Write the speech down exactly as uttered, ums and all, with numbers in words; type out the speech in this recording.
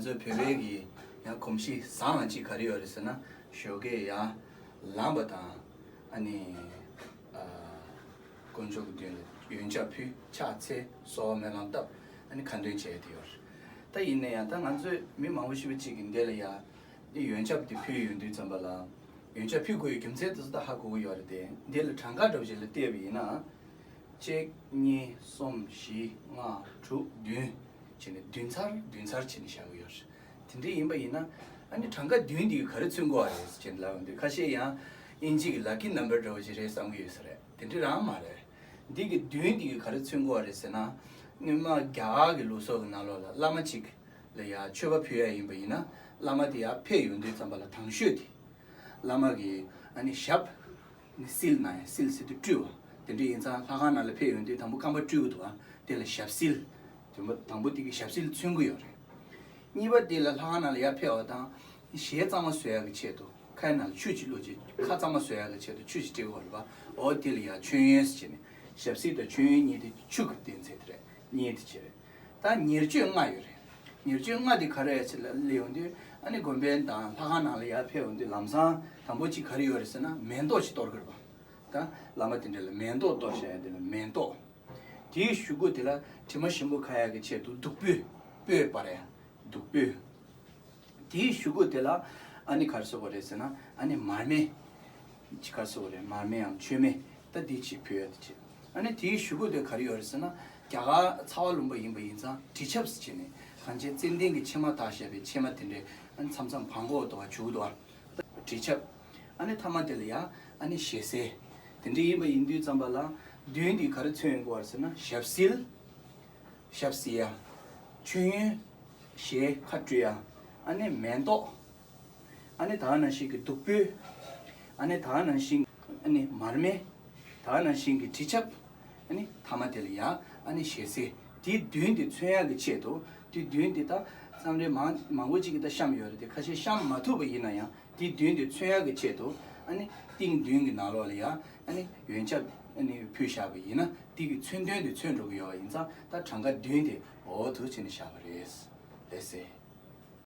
ང་ཚོའི་བོད་པའི་གི་ཡང་གོམས་གཤིས་བཟང་བ་གཅིག་ག་རེ་ཡོད་རེད་ཟེར་ན། ཞོགས་ཀས་ཡར་ལངས་པ་དང་ཨ་ནི་ཨ་དཀོན་མཆོག་གི་མདུན་ལ་ཡོན་ཆབ་ཕུལ། ཕྱག་འཚལ། གསོལ་བ་སྨོན་ལམ་བཏབ། ཨ་ནི་ཁ་འདོན་བྱས་ཏེ་ཡོད་རེད། ད་ཡིན་ན་ཡང་ད་ང་ཚོའི་མི་མང་པོ་ཞེ་པོ་ཅིག་གིས་འདི་ལ་ཡ་འདི་ཡོན་ཆབ་འདི་ཕུལ་ཡོང་དུས་ཙམ་པ་ལ། ཡོན་ཆབ་ཕུལ་དགོས་ཡའི་རྒྱུ་མཚན་དེ་ཚོ་ད་ཧ་གོ་གི་ཡོད་རེད་དེ། འདི་ལ་གྲངས་ཀ་འདྲ་བོ་ཞིག་ལ་བལྟས་པ་ཡིན་ན། གཅིག་གཉིས། གསུམ། བཞི། ལྔ། དྲུག་བདུན་བྱས་ནས་བདུན་ཚར་བདུན་ཚར་བྱས་ནས་བཞག་གི་ཡོད་རེད། དེ་འདྲ་ཡིན་པ་ཡིན་ན། ཨ་ནི་གྲངས་ཀ་བདུན་འདི་གིས་ག་རེ་མཚོན་གྱི་ཡོད་རེད་ཟེར་ནས་ལབ་ཡོང་དུས། ཁ་ཤས་ཡང་དབྱིན་ཇི་གི་lucky number འདྲ་བོ་ཞིག་རེད་བསམ་གྱི་ཡོད་ས་རེད། དེ་འདྲ་རང་མ་རེད། འདི་གི་བདུན་འདི་གིས་ག་རེ་མཚོན་གྱི་ཡོད་རེད་ཟེར་ན། སྔོན་མ་རྒྱ་གར་གྱི་ལུགས་སྲོལ་གྱི་ནང་ལོགས་ལ་བླ་མ་གཅིག་ལ་ཡ་མཆོད་པ་ཕུལ་ཡ་ཡིན་པ་ཡིན་ན། བླ་མ་དེ་ཡར་ཕེབས་ཡོང་དུས་ཙམ་པ་ལ་དང་ཤོས་དེ། བླ་མ་གི་ཨ་ནི་ཞབས་ནི་བསིལ་ན་ཡང་། བསིལ་ཟེར་དུས་བཀྲུས་པ། དེ་འདྲ་ཡིན་ཙང་ལྷ་ཁང་ནང་ལ་ཕེབས་ཡོང་དུས་དང་པོ་རྐང་པ་བཀྲུ་གི་འདུག་པ། དེ་ལ་ཞབས་བསིལ། དང་པོ་དང་པོ་དེ་གིས་ཞབས་བསིལ་མཚོན་གྱི་ཡོད་རེད། གཉིས་པ་དེ་ལ་ལྷ་ཁང་ནང་ལ་ཡར་ཕེབས་པ་དང་ཞལ་གཙང་མ་བཟོ་ཡ་གི་ཆེད་དུ་ཁའི་ནང་ལ་ཆུ་ཅིག་བླུགས་བྱས། ཁ་གཙང་མ་བཟོ་ཡ་གི་ཆེད་དུ་ཆུ་ཅིག་སྤྲད་ཀྱི་ཡོད་རེད་པ། འོ་དེ་ལ་ཡ་མཆོད་ཡོན་ཟེར་བྱས་ནས། ཞབས་བསིལ་དང་མཆོད་ཡོན་གཉིས་དེ་ཆུ་གི་སྟོན་ཚད་དེ་རེད། གཉིས་དེ་བྱས་རེད། ད་ཉེར་སྤྱོད་ལྔ་ཡོད་རེད། ཉེར་སྤྱོད་ལྔ་དེ་ག་རེ་ཟེར་ལབ་ཡོང་དུས། ཨ་ནི་དགོན་པའི་དང་ལྷ་ཁང་ནང་ལ་ཡར་ཕེབས་ཡོང་དུས་ལམ་སང་དང་པོ་གཅིག་ག་རེ་ཡོད་རེད་ཟེར་ན། མེ་ཏོག་ཅིག་གཏོར་གྱི་རེད་པ། ད་བླ་མ་དེ་འདྲ་ལ་མེ་ཏོག་གཏོར་བྱས་ཡ་དེ་ལ་མེ་ཏོག། དེའི་གཞུག་གུ་དེ་ལ་དྲི་མ་ཞིམ་པོ་ཁ་ཡ་གི་ཆེད་དུ་བདུག་སྤོས། སྤོས་སྤར་ཡ། བདུག་སྤོས། དེའི་གཞུག་གུ་དེ་ལ་ཨ་ནི་ག་རེ་ཟེར་དགོས་རེད་ཟེར་ན། ཨ་ནི་མར་མེ། ཅིག་ག་རེ་ཟེར་དགོས་རེད། མར་མེའམ་མཆོད་མེ། ད་འདི་ཅིག་ཕུལ་ཡ་དེ་བྱས། ཨ་ནི་དེའི་གཞུག་གུ་དེ་ག་རེ་ཡོད་རེད་ཟེར་ན། རྒྱ་གར་ཚ་བ་ལུང་པ་ཡིན་པ་ཡིན་ཙང་དྲི་ཆབ་ཟེར་བྱས་ནས། གངས་ཅན་ཙན་དན་གྱི་ཕྱེ་མ་བཏགས་བཞག་པའི་ཕྱེ་མ་དེ་འདྲས། ཨ་ནི་མཚམས་མཚམས་བང་གོ་འདྲ་བོ་བྱུག་འདུག་པ། དྲི་ཆབ། ཨ་ནི་མཐའ་མ་དེ་ལ་ཡ་ཨ་ནི་ཞལ་ཟས། དེ་འདྲ་ཡིན་པ་ཡིན་དུས་ཙམ་པ་ལ་བདུན་འདི་ག་རེ་མཚོན་ཡོང་གི་ཡོད་རེད་ཟེར་ན། ཞབས་བསིལ། ཞབས་བསིལ་ཡ། མཆོད་ཡོན། ཞལ་ཁ་བཀྲུ་ཡ། ཨ་ནི་མེ་ཏོག། ཨ་ནི་ད་ག་ནང་བཞིན་གྱི་བདུག་སྤོས། ཨ་ནི་ད་ག་ནང་བཞིན་ཨ་ནི་མར་མེ། ད་ག་ནང་བཞིན་གྱི་དྲི་ཆབ། ཨ་ནི་མཐའ་མ་དེ་ལ་ཡ་ཨ་ནི་ཞལ་ཟས། དེ་བདུན་དེ་མཚོན་ཡག་གི་ཆེད་དུ། དེ་བདུན་དེ་ད་བསམ་རེ་མང་མང་པོ་ཅིག་གིས་ད་བཤམས་ཡོད་རེད་དེ། ཁ་ཤས་བཤམས་མ་ཐུབ་པ་ཡིན་ན་ཡང་དེ་བདུན་དེ་མཚོན་ཡག་གི་ཆེད་དུ། ཨ་ནི་ཏིང་བདུན་གྱི་ནང་ལོགས་ལ་ཡ་ཨ་ནི་ཡོན་ཆབ་ཨ་ནི་ཕུལ་བཞག་པ་ཡིན་ན། དེ་གི་མཚོན་དོན་དེ་མཚོན་འགྲོ་གི་ཡོད་པ་ཡིན་ཙང་། ད་གྲངས་ཀ་བདུན་དེ་འོ་དེ་བྱས་ནས་བཞག་པ་རེད། ལགས་སེ།